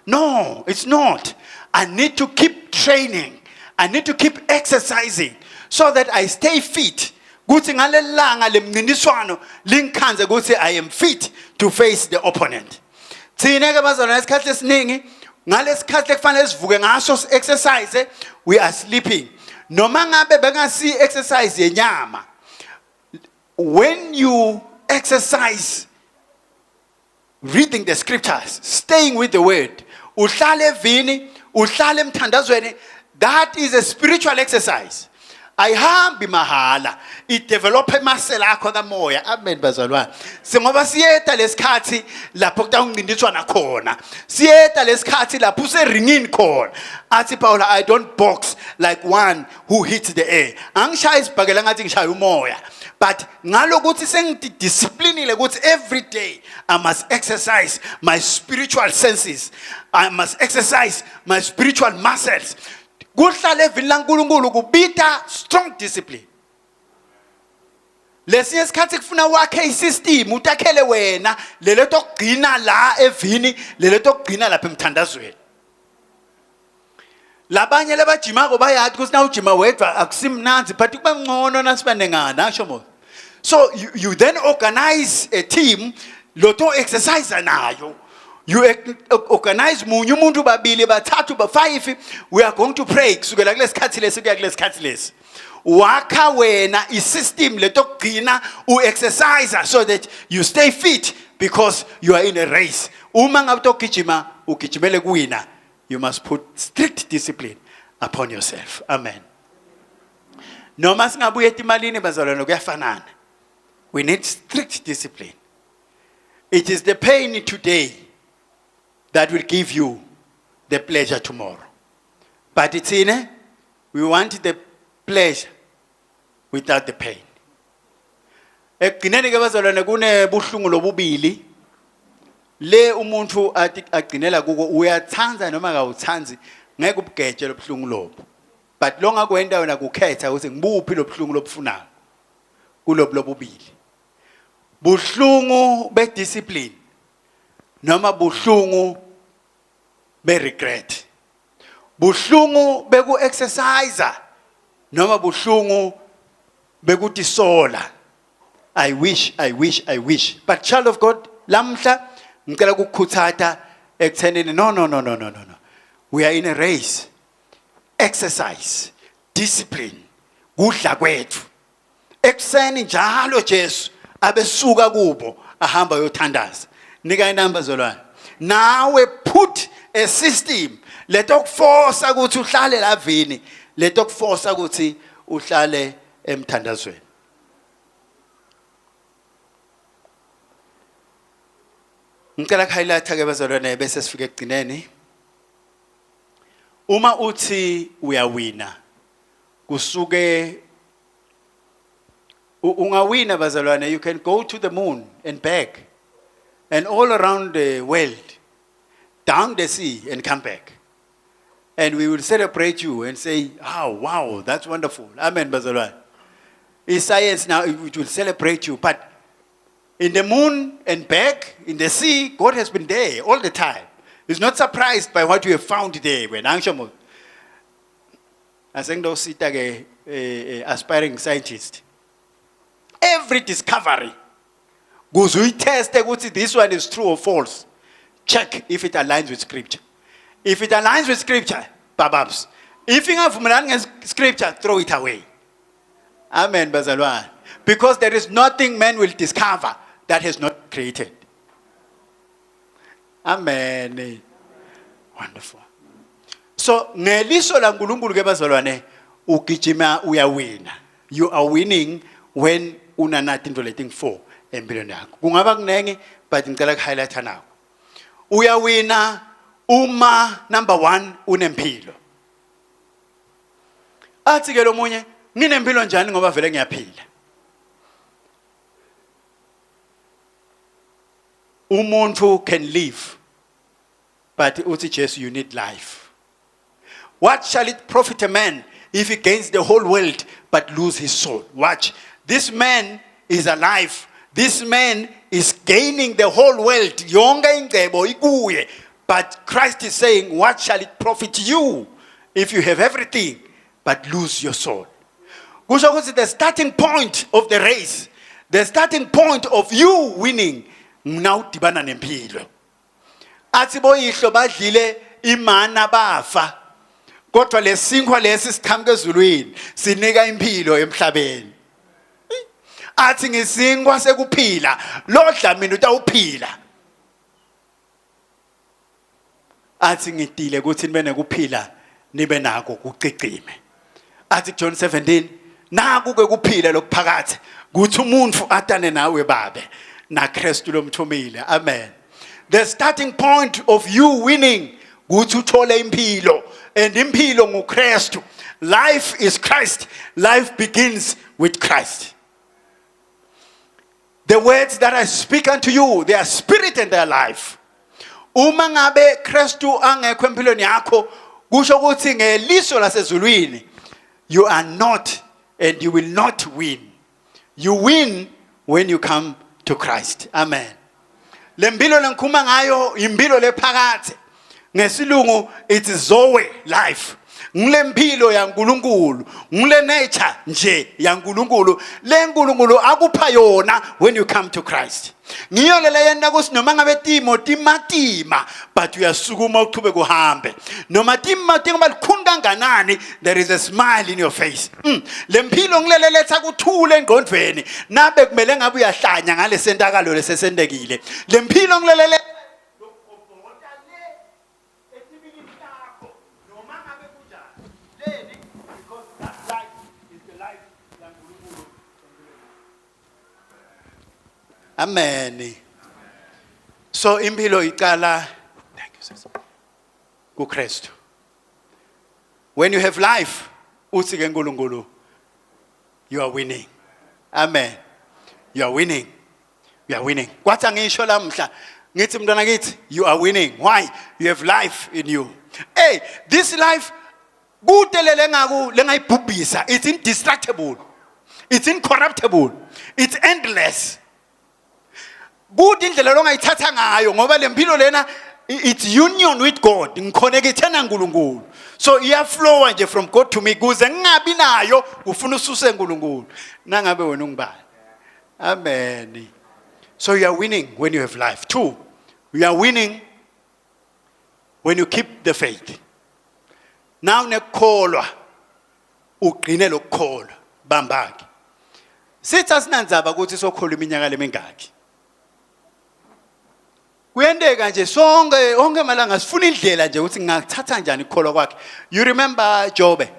no it's not i need to keep training i need to keep exercising so that i stay fit kuthi ngalelanga lemncintiswano lingikhanze ukuthi i am fit to face the opponent. Thina ke bazalwane isikhathi esiningi ngalesikhathi ekufanele sivuke ngaso exercise we are sleeping. Noma ngabe bengasi exercise yenyama. When you exercise reading the scriptures, staying with the word, uhlale evini, uhlale emthandazweni, that is a spiritual exercise. Ayihambi mahala, idevelop emasela akho kamoya. Amen bazalwane. Singoba siyeta lesikhathi lapho kutawuncintiswana nakhona. Siyeta lesikhathi lapho useringini khona. Athi Paula I don't box like one who hits the air. Angishayi isibhakela ngathi ngishaya umoya. But ngalokuthi sengidisciplinile ukuthi every day I must exercise my spiritual senses. I must exercise my spiritual muscles. Kuhlala evini laNkulunkulu kubita strong discipline. Lesinye isikhathi kufuna wakhe isystem utakhele wena lelo tokugcina la evini lelo tokugcina lapha emthandazweni. Labanye labajimako bayati ukuthi nawujima wedwa akusimnandzi but kuba ngcono nasibanengana asho mo. So you then organize a team loto exercise nayo. You organize munye umuntu babili bathathu ba five we are going to pray kusukela kulesikhathi lesi kuya kulesikhathi lesi. Wakha wena isystem letokugcina u-exercise so that you stay fit because you are in a race. Uma ngabe utogijima ugijimele kuwina you must put strict discipline upon yourself. Amen. Noma singabuye etimalini bazalwane kuyafanana. We need strict discipline. It is the pain today that will give you the pleasure tomorrow. But thina we want the pleasure without the pain. Ekugcineni ke bazalwane kunebuhlungu lobubili le umuntu athi agcinela kuko uyathanda noma akawuthandi ngeke ubugeje lobuhlungu lobo but lo ngakwenta wena kukhetha ukuthi ngibuphi lobuhlungu lobufunayo kulobu lobubili buhlungu bediscipline noma buhlungu beregret buhlungu beku exercise noma buhlungu bekutisola i wish i wish i wish but child of god lamhla ngicela ukukhuthata ekuthenini no no no no no no we are in a race exercise discipline kudla kwethu Ekuseni njalo Jesu abesuka kubo ahamba yothandaza. Nika inamba zolwane. Nawe put a system leto kuforce ukuthi uhlale lavini, leto kuforce ukuthi uhlale emthandazweni. Ngicela highlight ke bazalwane bese sifike ekugcineni. Uma uthi uyawina kusuke ungawina bazalwane you can go to the moon and back and all around the world down the sea and come back and we will celebrate you and say oh wow that's wonderful amen bazalwane i-science now it will celebrate you but in the moon and back in the sea god has been there all the time he's not surprised by what you have found there wena angisho mo asengidosita ke eh, eh, aspiring scientist every discovery kuze uyiteste ukuthi this one is true or false check if it aligns with scripture if it aligns with scripture bababs if ingavumelani nge-scripture throw it away amen bazalwane because there is nothing man will discover that has not created amen wonderful so ngeliso laNkulunkulu ke bazalwane ugijima uyawina you are winning when unanathi into leting 4 empilweni yakho kungaba kunengi but ngicela kuhighlighta nako uyawina uma number 1 unempilo athi ke lomunye nginempilo njani ngoba vele ngiyaphila umuntu can live but uthi Jesu you need life what shall it profit a man if he gains the whole world but lose his soul watch this man is alive this man is gaining the whole world yonke ingcebo ikuye but Christ is saying what shall it profit you if you have everything but lose your soul kusho ukuthi the starting point of the race the starting point of you winning nawudibana nempilo. Athi boyihlo badlile imana bafa. Kodwa lesinkhwa lesi siqhamuka ezulwini sinika impilo emhlabeni. Athi ngisinkwa sekuphila, lodla mina utawuphila. Athi ngidile ukuthi nibe nekuphila nibe nako kucicime. Athi John 17 naku ke kuphila lokuphakathe kuthi umuntu atane nawe babe naKristu lomthumile. Amen. The starting point of you winning kuthi uthole impilo and impilo nguKristu. Life is Christ. Life begins with Christ. The words that I speak unto you, they are spirit and they are life. Uma ngabe Kristu angekho empilweni yakho, kusho ukuthi ngeliso lasezulwini you are not and you will not win. You win when you come to Christ. Amen. Le mpilo lengikhuluma ngayo impilo lephakathe. Ngesilungu it's Zoe life. Ngile mpilo yaNkuluNkulu, ngile nature nje yaNkuluNkulu, le nkulunkulu akupha yona when you come to Christ. Ngiyo le leyenta ukuthi noma ngabe timo timatima but uyasukuma uchubeke uhambe. Noma tima tingaba likhuni kanganani there is a smile in your face. Le mpilo ngilele letha kuthula engqondweni nabe kumele ngabe uyahlanya ngalesentakalo lesesentekile. Le mpilo ngilele Amen. So impilo iqala thank you sis. kuKristu. When you have life uthi ke uNkulunkulu you are winning. Amen. You are winning. You are winning. Kwathi angisho lamhla ngithi mntwana kithi you are winning. Why? You have life in you. Hey, this life kude lele ngaku lengayibhubhisa. It's indestructible. It's incorruptible. It's endless. Kude indlela longayithatha ngayo ngoba lempilo lena it's union with God. Ngiconnecte naNkulunkulu. So iyaflowa nje from God to me kuze ngingabi nayo ufuna ususe uNkulunkulu. Nangabe wena ungibani. Amen. So you are winning when you have life. Two, you are winning when you keep the faith. Now nekukholwa ugcine lokukholwa bambake. Sithi asinandzaba ukuthi sokholwa iminyaka lemingaki. Kuyenteka nje sonke onke malanga sifuna indlela nje ukuthi ngingakuthatha njani ukukholwa kwakhe. You remember Jobe?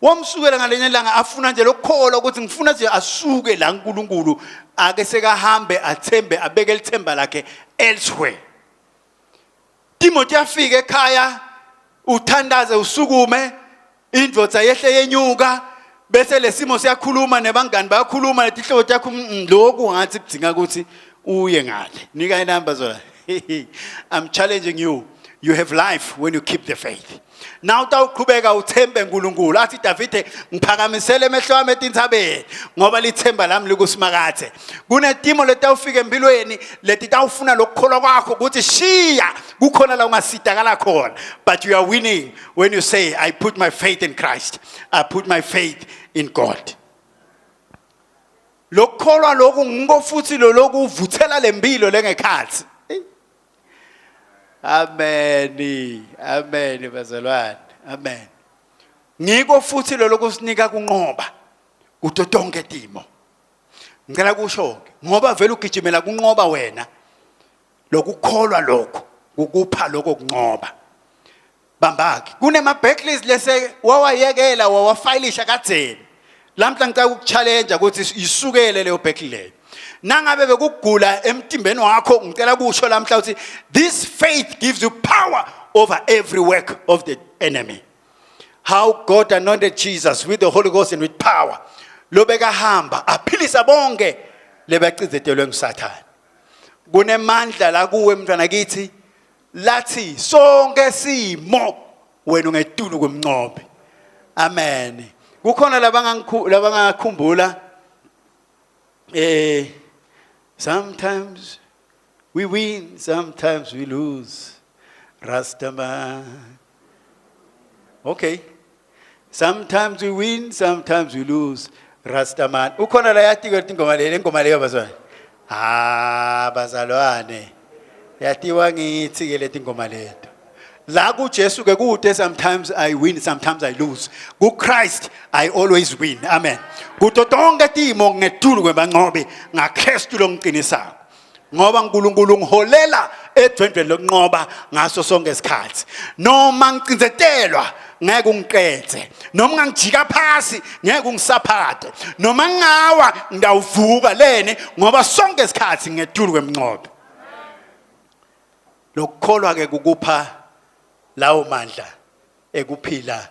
Wamsukela ngalenye ilanga afuna nje lokukholwa ukuthi ngifuna nje asuke la uNkulunkulu ake sekahambe athembe abeke lithemba lakhe elsewhere. Timothy afike ekhaya uthandaze usukume indvodza yehle yenyuka bese lesimo siyakhuluma nebangani bayakhuluma letihlobo takho lokhu ngathi kudinga ukuthi uye ngale nika inamba zola. I'm challenging you. You have life when you keep the faith. Now utawuqhubeka uthembe uNkulunkulu. Athi Davide ngiphakamisele emehlo ami etintsabeni ngoba lithemba lami likusimakathe. Kunetimo letawufika empilweni letitawufuna lokukholwa kwakho ukuthi shiya kukhona la ungasidakala khona. But you are winning when you say I put my faith in Christ. I put my faith in God. Lokukholwa lokhu ngiko futhi lo lokuvuthela lempilo lengekhathi. Amen. Amen bazalwane. Amen. Ngiko futhi lo lokusinika kunqoba kuto tonke timo. Ngicela kusho ke ngoba vele ugijimela kunqoba wena. Lokukholwa lokho kukupha lokho kunqoba. Bambake. Kunema backlist lese wawayekela wawafayilisha kadzeni. Lamhla ngicela ukuchallenge ukuthi isukele leyo backlist leyo. Nangabe bekugula emtimbeni wakho ngicela kusho lamhla ukuthi this faith gives you power over every work of the enemy. How God anointed Jesus with the Holy Ghost and with power. Lobekahamba aphilisa bonke lebacizetelwe nguSathane. Kunemandla la kuwe mntwana kithi lathi sonke simo wena ungetulu kwemnqobi. Amen. Kukhona labangakhumbula sometimes we win, sometimes we lose. Rastaman. Okay. Sometimes we win, sometimes we lose. Rastaman. Ukhona la yatiko ingoma le, ingoma leyo bazalwane. Ah, bazalwane. Yatiwa ngithi ke leti ngoma leto. La kuJesu ke kude sometimes I win sometimes I lose. Ku Christ I always win. Amen. Kuto tonke timo ngetulu kwebanqobi ngaKristu longiqinisako. Ngoba uNkulunkulu ungiholela edwendweni lokunqoba ngaso sonke isikhathi. Noma ngicindzetelwa ngeke ungiqedze. Noma ngangijika phasi ngeke ungisaphate. Noma ngawa ngidawuvuka lene ngoba sonke isikhathi ngetulu kwemnqobi. Lokukholwa ke kukupha lawo mandla ekuphila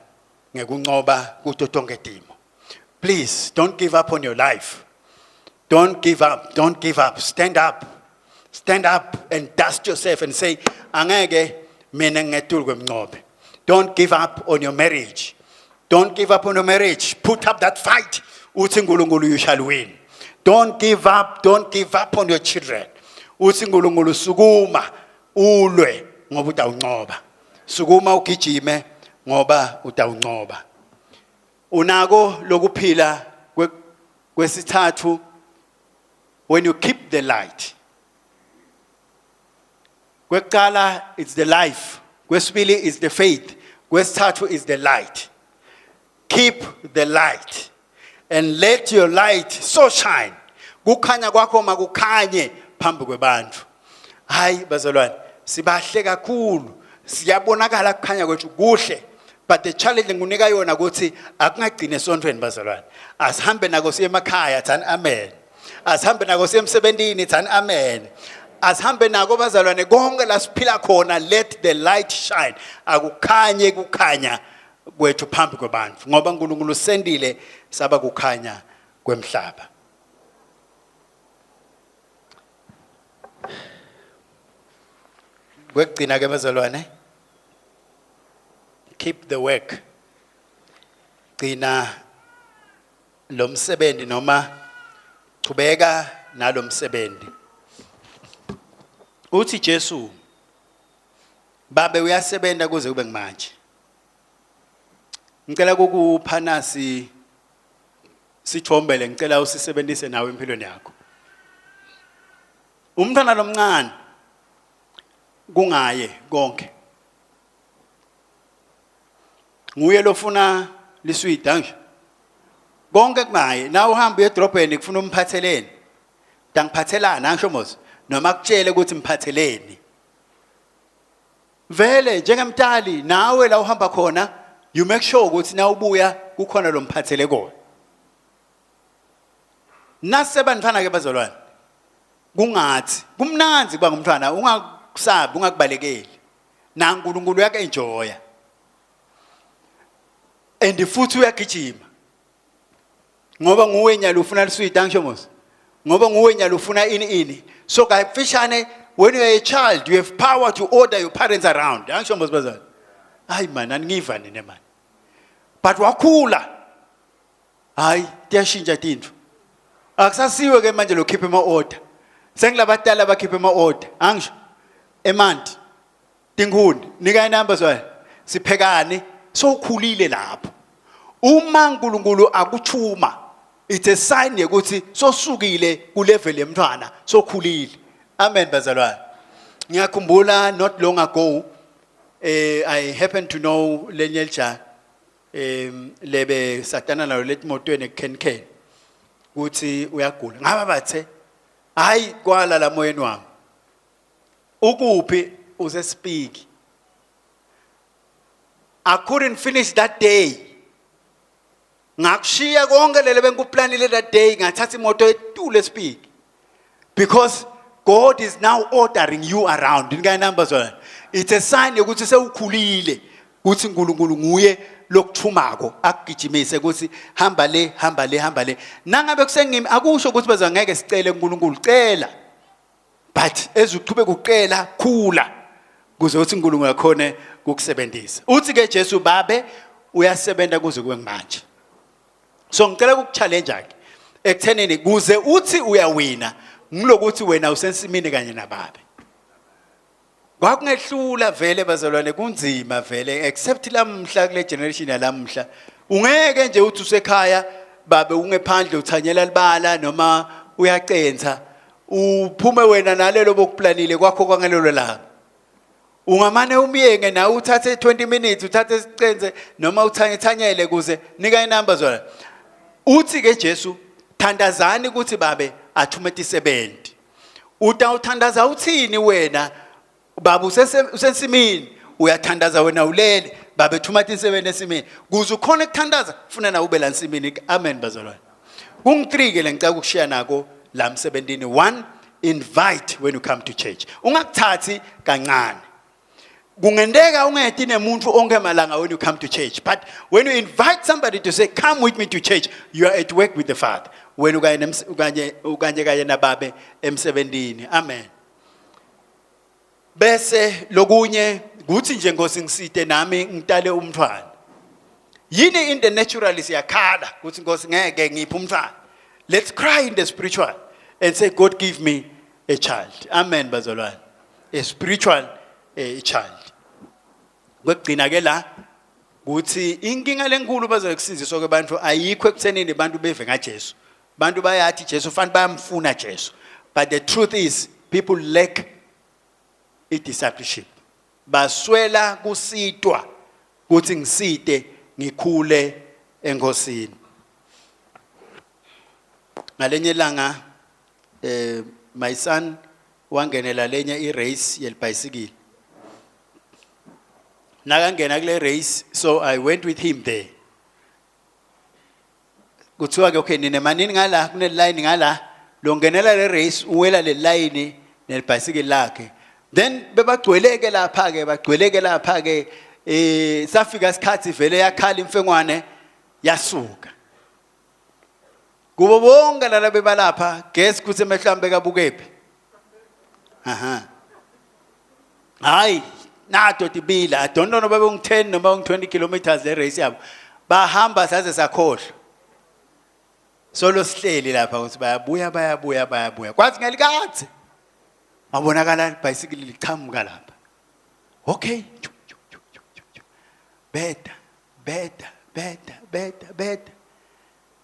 ngekunqoba kuto tonke timo. Please don't give up on your life. Don't give up. Don't give up. Stand up. Stand up and dust yourself and say angeke mina ngetulu kwemnqobe. Don't give up on your marriage. Don't give up on your marriage. Put up that fight. Uthi uNkulunkulu you shall win. Don't give up. Don't give up on your children. Uthi uNkulunkulu sukuma ulwe ngoba utawunqoba. Sukuma ugijime ngoba utawunqoba. Unako lokuphila kwesithathu when you keep the light. Kwekuqala it's the life. Kwesibili is the faith. Kwesithathu is the light. Keep the light and let your light so shine. Kukhanya kwakho makukhanye phambi kwebantu. Hayi bazalwane, sibahle kakhulu. Siyabonakala kukhanya kwethu kuhle. But the challenge ngunika yona ukuthi akungagcine esontweni bazalwane. Asihambe nako siye emakhaya, thani amen. Asihambe nako siye emsebentini, thani amen. Asihambe nako bazalwane konke la siphila khona let the light shine. Akukhanye kukhanya kwethu phambi kwabantu ngoba uNkulunkulu usendile saba kukhanya kwemhlaba. Kwekugcina ke bazalwane keep the work. Gcina lo msebenzi noma chubeka nalomsebenzi. Uthi Jesu babe uyasebenza kuze kube ngimanje. Ngicela ukukupha nasi sithombe le ngicela usisebenzise nawe empilweni yakho. Umntwana lomncane kungaye konke. Nguye lofuna liswidi angisho. Konke kungaye na uhamba uye edrobheni kufuna umphatheleni. Dangiphathelana angisho mos noma kutshele ukuthi mphatheleni. Vele njengemtali nawe la uhamba khona you make sure ukuthi na ubuya kukhona lomphathele kona. Nasebantwana ke bazalwane kungathi kumnandzi kuba ngumntwana ungakusabi ungakubalekeli. Na uNkulunkulu uyakuenjoya. And futhi uyagijima. Ngoba nguwe nyalo ufuna liswidi angisho mos. Ngoba nguwe nyalo ufuna ini ini. So kafishane when you are a child you have power to order your parents around. Angisho mos bazalwane. Hayi man angiva nina man. But wakhula. Hayi tiyashintsha tintfo. Akusasiwe ke manje lokhipha ema order. Sengilabadala abakhipha ema order. Angisho. Emanti. Tinkhuni nika inamba zwa. Siphekani sowukhulile lapho. Uma uNkulunkulu akuthuma it's a sign yokuthi sosukile ku level yemntwana sokhulile. Amen bazalwane. Ngiyakhumbula not long ago I happen to know lenye lija lebe satana nayo letimotweni ekuKenken ukuthi uyagula. Ngaba bathe hayi kwala la moyeni wami. Ukuphi usespeak. I couldn't finish that day. Ngakushiya konke lele bengikuplanile that day ngathatha imoto etule speak. Because God is now ordering you around. Nika number zona. It's a sign yokuthi sewukhulile ukuthi uNkulunkulu nguye lokuthumako akugijimise ukuthi hamba le hamba le hamba le. Nangabe kusengimi akusho ukuthi baza ngeke sicele uNkulunkulu cela. But ezuqhubeka uqela khula kuze uthi uNkulunkulu akhone ukukusebenzisa. Uthi ke Jesu babe uyasebenza kuze kube manje. So ngicela ukukuchallenge ke ekuthenini kuze uthi uyawina ngilokuthi wena usensimini kanye nababe. Kwakungehlula vele bazalwane kunzima vele except lamhla kule generation yalamhla. Ungeke nje uthi usekhaya babe ungephandle uthanyela libala noma uyacensa. Uphume wena nalelo bokuplanile kwakho kwangelelo langa. Ungamane umyenge nawe uthathe 20 minutes, uthathe isicenze noma uthanyethanyele kuze nika inamba zona. Uthi ke Jesu, thandazani ukuthi babe athume tisebenzi. Utawuthandaza uthini wena? Baba usensimini, uyathandaza wena ulele, babe thuma tinsebenzi ensimini. Kuze ukhona ukuthandaza, funa na ube la ensimini. Amen bazalwane. Kungu-3 ke lengicela ukushiya nako la msebentini. 1, invite when you come to church. Ungakuthathi kancane. Kungenteka ungeti nemuntu onke malanga when you come to church, but when you invite somebody to say come with me to church, you are at work with the Father. Wena ukanye ukanye kanye nababe emsebentini. Amen. Bese lokunye kuthi nje Nkosi ngisite nami ngitale umntwana. Yini in the natural siyakhala kuthi Nkosi ngeke ngiphe umntwana. Let's cry in the spiritual and say God give me a child. Amen bazalwane. A spiritual child. Kwekugcina ke la kuthi inkinga lenkulu bazokusinziswa ke bantu ayikho ekuthenini bantu beve ngaJesu. Bantu bayathi Jesu fanele bayamfuna Jesu. But the truth is people lack i discipleship. Baswela kusitwa kuthi ngisite ngikhule enkosini. Ngalenye ilanga my son wangenela lenye i-race yelibhayisikili. Nakangena kule race, so I went with him there. Kuthiwa ke okay nine manini ngala kune line ngala, lo ngenela le race uwela le line nelibhayisikili lakhe. Then bebagcweleke lapha ke, bagcweleke lapha ke, safika isikhathi vele yakhala imfengwane yasuka. Kubo bonke laba bebalapha, guess kuthi emehlambe kabukephi? Aha. Hayi, nato tibila, I don't know noma bengu 10 noma bengu 20 kilometers le race yabo. Bahamba saze sakhohlwa. Solo sihleli lapha ukuthi bayabuya bayabuya bayabuya. Kwathi ngelikadze wabonakala ibhayisikili liqhamuka lapha. Okay. Beda, beda, beda, beda, beda.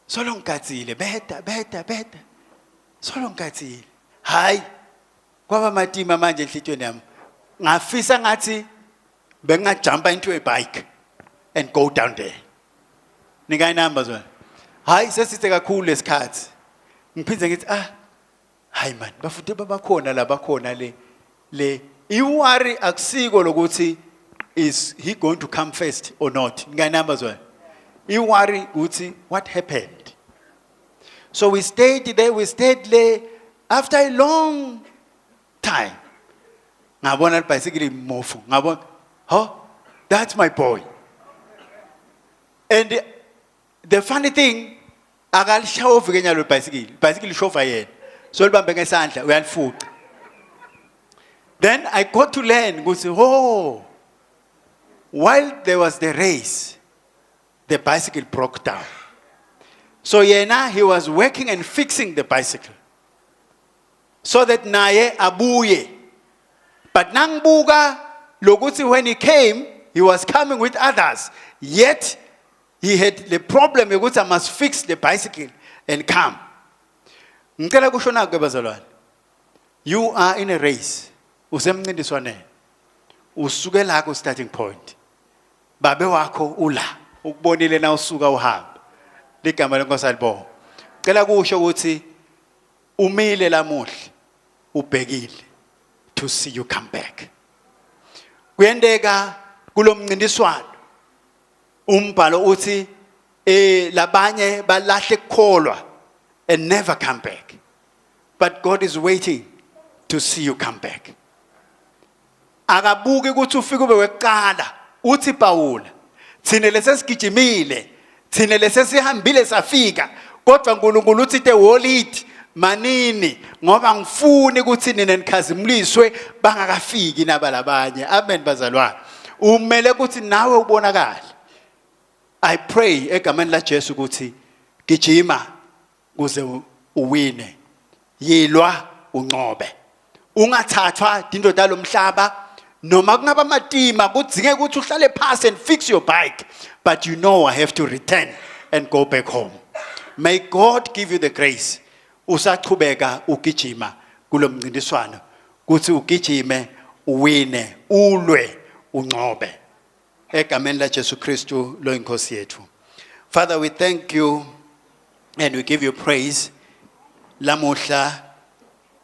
Solo ngigadzile, beda, beda, beda. Solo ngigadzile. Hayi, kwaba matima manje enhlitiyweni yami. Ngafisa ngathi bengingajumpa into a bike and go down there. Nika inamba zona. Hayi, sesithe kakhulu lesikhathi. Ngiphinde ngithi hayi man, bafuthi babakhona la bakhona le le iworry akusiko lokuthi is he going to come first or not. Nika inamba zona. Iworry ukuthi what happened. So we stayed there, we stayed there after a long time. Ngabona ibhayisikili imofu, ngabona, huh? That's my boy. And the funny thing, akalishovi ke nyalo ibhayisikili. Ibhayisikili lishova yena. So libambe ngesandla uyalifuqa. Then I got to learn ukuthi oh, while there was the race, the bicycle broke down. So yena, he was working and fixing the bicycle so that naye abuye. But nangibuka lokuthi when he came, he was coming with others. Yet he had the problem yokuthi I must fix the bicycle and come. Ngicela kusho naku bazalwane. You are in a race. Usemncintiswaneni. Usuke la ku starting point. Babe wakho ula. Ukubonile na usuka uhamba. Ligama lenkosi alibonge. Cela kusho ukuthi umile lamuhla ubhekile to see you come back. Kuyenteka kulomncintiswano umbhalo uthi labanye balahle kukholwa and never come back. But God is waiting to see you come back. Akabuki ukuthi ufike ube wekuqala. Uthi Pawula, thine lesesigijimile, thine lesesihambile safika, kodwa uNkulunkulu uthi te wolid manini ngoba ngifuni ukuthi nina nikhazimuliswe bangakafiki nabalabanye. Amen bazalwane. Umele ukuthi nawe ubonakale. I pray egameni la Jesu ukuthi gijima kuze uwine. Yilwa unqobe. Ungathathwa indoda lomhlaba noma kungaba matima kudzinge ukuthi uhlale phansi and fix your bike, but you know I have to return and go back home. May God give you the grace usachubeka ugijima Kulomncintiswano kuthi ugijime uwine ulwe unqobe egameni la Jesu Kristu lo inkosi yethu. Father, we thank you and we give you praise. Lamuhla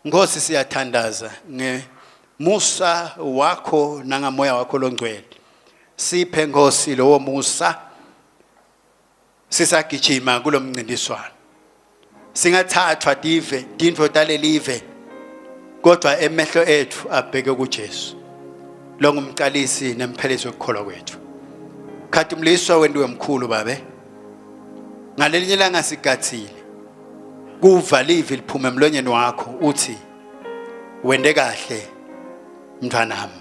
Nkosi siyathandaza ngemusa wakho nangamoya wakho longcwele. Siphe Nkosi lowo musa sisagijima kulomncintiswano. Singathathwa tive tintfo talelive kodwa emehlo ethu abheke kuJesu. Longumqalisi nemphelisi wokukholwa kwethu. Khatimliswa wentiwe mkhulu babe. Ngalelinye ilanga sigathile. Kuva livi liphuma emlonyeni wakho uthi wende kahle mntwanami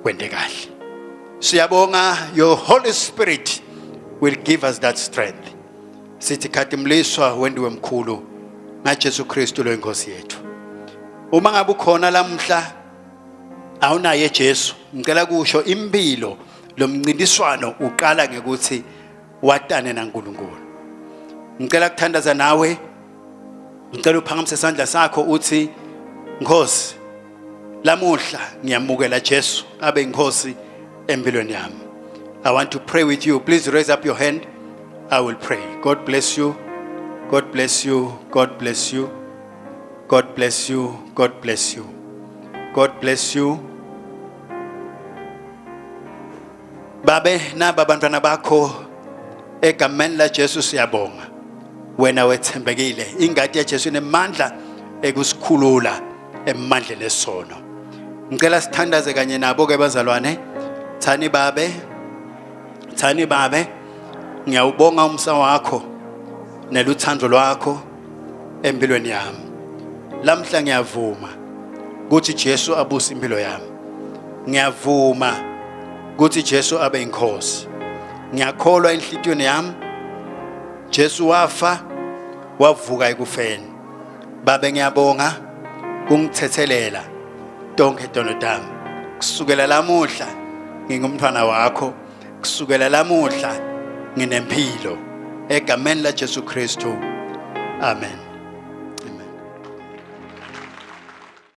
wende kahle. Siyabonga, your Holy Spirit will give us that strength. Sithi khatimliswa wendiwe mkhulu ngaJesu Kristu lo inkosi yethu. Uma ngabe ukhona lamhla awunaye Jesu, ngicela kusho impilo lomncintiswano uqala ngekuthi watane naNkulunkulu. Ngicela kuthandaza nawe. Ngicela uphakamise isandla sakho uthi Nkosi lamuhla ngiyamukela Jesu abe inkosi empilweni yami. I want to pray with you. Please raise up your hand. I will pray. God bless you. God bless you. God bless you. God bless you. God bless you. God bless you. Babe naba abantwana bakho egameni la Jesu siyabonga. Wena wethembekile. Ingati yaJesu inemandla ekusikhulula emandleni esono. Ngicela sithandaze kanye nabo ke bazalwane. Thani babe. Thani babe. Ngiyawubonga umsa wakho neluthando lwakho empilweni yami. Lamhla ngiyavuma ukuthi Jesu abuse impilo yami. Ngiyavuma ukuthi Jesu abe inkosi. Ngiyakholwa enhlitiyweni yami Jesu wafa wavuka ekufeni. Babe ngiyabonga kungithethelela tonke tono tami. Kusukela lamuhla ngingumntwana wakho. Kusukela lamuhla nginempilo egameni la Jesu Kristu. Amen.